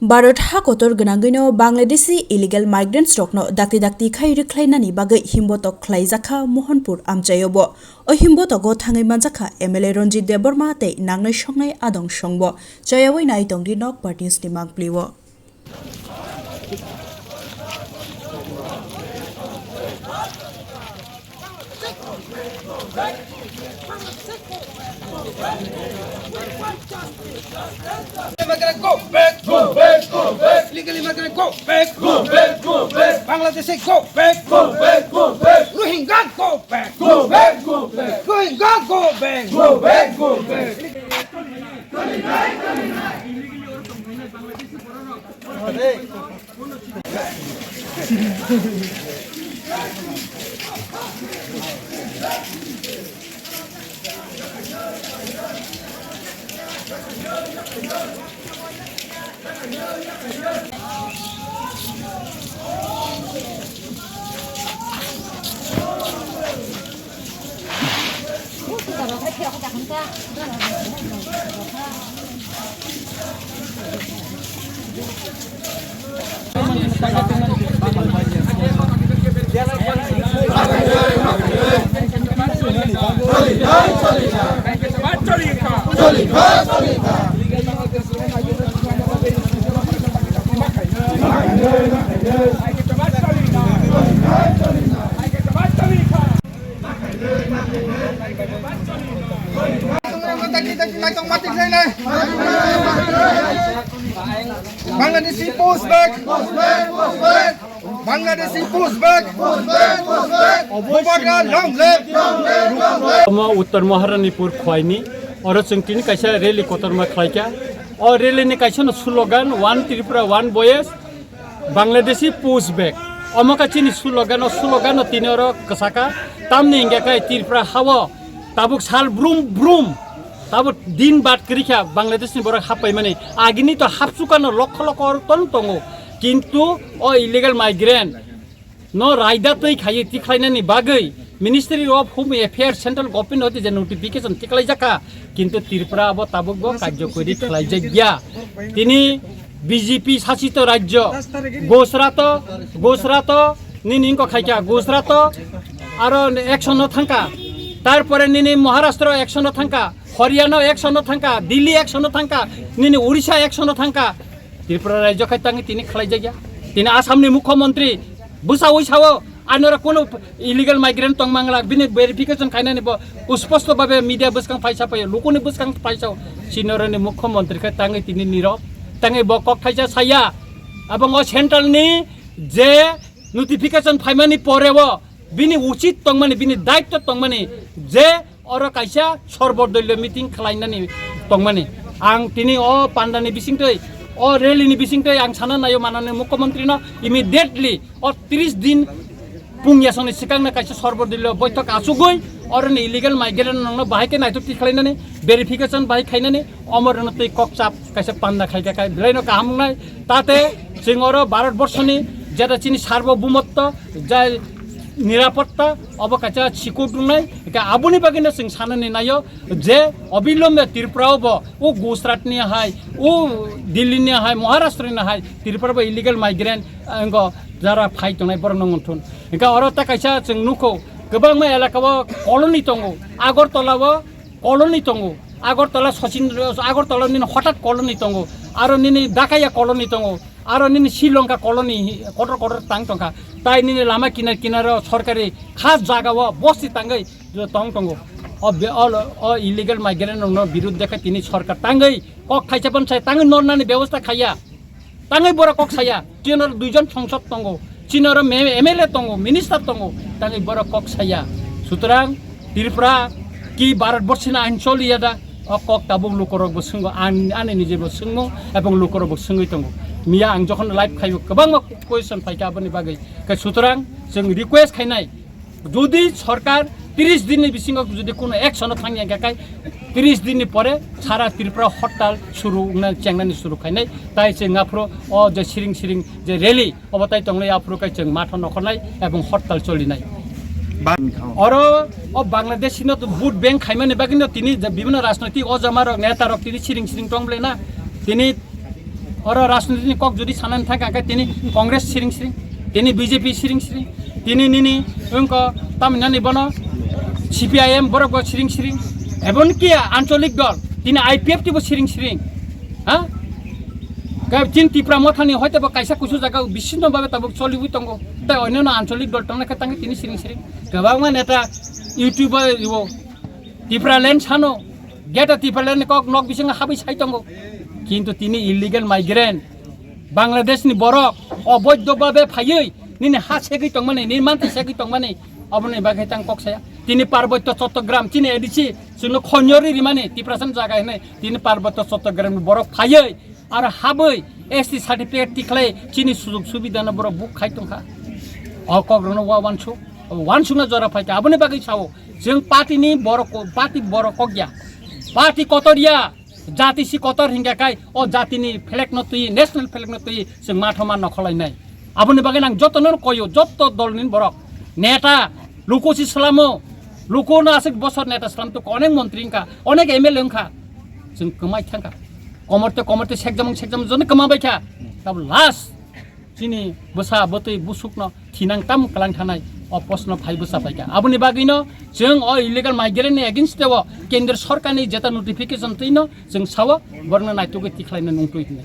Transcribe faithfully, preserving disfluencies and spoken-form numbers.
Bharat ha kotor gwnangwino Bangladeshi illegal migrants rokno dakti dakti khai rwkhlainani bagwi himbotok khlaijakha Mohanpur amchaio bo. O himbotogo thangwi manjakha M L A Ranjit Debbarma tei nangnai songnai adong songbo. Chayawi nai tongdi Nokbar News ni mangplio. Migrant, go back, go back, go back. Illegal immigrant, go back, go back, go back. Bangladeshi, go back, go back, go back. Rohingya, go back, go back, go back. Rohingya, go back, go back, go back. Bangladeshi post back. Bangladeshi post back. Bubagra long live. Omo Uttar Maharanipur khwaini oro chwng tini kaisa rally kotorma khlaikha. O rally ni kaisa no slogan One Tripura One Voice. Bangladeshi push back. Omo kha chini slogan, o slogan no tini oro kwchaka. Tamni hingkha khe Tripura hao tabuk sal brum brum. Tabuk din bad kwrwi kha Bangladesh ni borok happaimani. Agini to hapsukano lokho lokho oro ton tongo. Kintu o illegal migrant no raida twi khaiwi tikhlainani bagwi Ministry of Home Affairs Central Government hoti je notification tiklaijak kha, kintu Tripura abo tabukbo karjokori khlaijakya. Tini B J P sasito rajyo Gujarat o, Gujarat o nini wngkha khaikha, Gujarat o aro action no thangkha, tarpore nini Maharashtra o action no thangkha, Haryana o action no thangkha, Delhi action no thangkha, nini Orissa action no thangkha. Tripura rajyo khai tangwi tini khlaijakya. Tini Assam ni mukhyamantri bwsaui sao, anora kuno illegal migrant tongmangla, bini verification khainani bo usposto babe media bwskang phaisa phaio, lukuni bwskang phaisao. Chinorani mukhyamantri khai tangwi tini nirok, tangwi bo kok thaisa saya. Abongo central ni je notification phaimani poreo bini uchit tongmani, bini daitto tongmani je oro kaisa sorbodolyo meeting khlainani tongmani. Ang tini o pandani bisingtwi, o rally ni bisingtwi ang sana naio manani mukhyamantri no immediately o tris din pungyasongni swkangno kaisa sorbodolyo boithok achugwi oroni illegal migrant nokno bahai khe naithok ti khlainani, verification bahai khainani, omorno twi kokchap kaisa panda khaikha khai belai no kaham wngnai. Tate chwng oro Bharat borsoni jeta chini sarbobhumotto, jai nirapotta obo kaisa sikut wngnai. Hingkhe aboni bagwino chwng sanani naio je obilombe Tripura o bo o Gujarat ni hai, o Delhi ni hai, Maharashtra ni hai Tripura bo illegal migrant, eh, wngkha jara phai tongnai borok no wngthun. Hingkhe oro ta kaisa chwng nukho kwbangma elaka o colony tongo, Agartala o colony tongo, Agartala Sachin, Agartala nini hotat colony tongo, aro nini Dakaya colony tongo, aro nini Sri Lanka colony hi-, kotor kotor tang tongkha, tai nini lama kinar kinaro sorkari khas jaga o bosti tangwi tong tongo. O be-, o, o illegal migrant rokno birud dekha tini sorkar tangwi kok thaisa phan sai tangwi nornani bebosta khaiya. Tangwi borok kok saya, chini oro duijon songsod tongo, chini oro me-, M L A tongo, minister tongo, tangwi borok kok saya. Sutrang Tripura ki Bharat borsi ni ain choliya da? O kok tabuk lukorok bo swngo, an-, ani nije bo swngmung ebong lukorok bo swngwi tongo. Miya ang jokhon live khaibo kwbangma question phaikha aboni bagwi. Khe sutrang chwng request khainai, jodi sorkar tris dinni bisingo jodi kuno action o thangya hingkha khai, tris dinni pore sara Tripura hortal suru wngna chengnani suru khainai. Tai chwng aphuru o je siring siring je rally obo tai tonglai aphuru khai chwng matho nokhornai ebong hortal cholinai. Ba- Oro o Bangladesh no vote bank khaimani bagwino tini je bibhinno rajnoitik ojama rok neta rok tini siring siring tongblai na tini Oro rajniti ni kok jodi sanani thang khe tini Congress siring siring, tini B J P siring siring, tini nini wngko tamni nani bono C P I M borok bo siring siring, ebon ki ancholik dol tini I P F T bo siring siring, ha? Khe chini Tipra Mothani hoito bo kaisa kusu jaga bisino babe tabuk choliwi tongo, tei onyono ancholik dol tongna khe tangwi tini siring siring. Kwbangma neta YouTube o Tipraland sano, geta Tipraland kok nok bisingo habwi sai tongo. Kintu tini illegal migrant, Bangladesh ni borok oboidho babe phaiwi nini ha segwi tongmani, nini manti segwi tongmani, oboni bagwi tang kok saya. Tini Parbotyo Chattogram, chini A D C, chwngno khonyo ri rimani, Tiprasa ni jaga hinwi, tini Parbotyo Chattogram ni borok phaiwi, aro habwi S T certificate tikhlai chini sujug subidano borok buk khai tongkha. O kokrokno wa wansuk, wansukna jora phaikha. Aboni bagwi sao, chwng party ni borok, party borok kokya. Party kotor ya, jati si kotor hingka kai, o jatini flag no twi, national flag no twi, chwng mathoma nokholainai. Aboni bagwi nang jotono koyo, joto dol ni borok, neta, luku si salamo, luku no aswk bosor neta salam to onek montri wngkha, onek M L A wngkha, chwng kwmai thangkha. Komorte komorte sekjamung sekjamung joni kwma baikha. Tabuk last chini bwsa bwtwi busukno thinang tam kwlang thanai o postno phai bwsa paikha. Aboni bagwino chwng o illegal migrant ni against o kendra sarkarni jeta notification twino chwng sao borokno naitugwi tikhlaina nungtwi hinwi.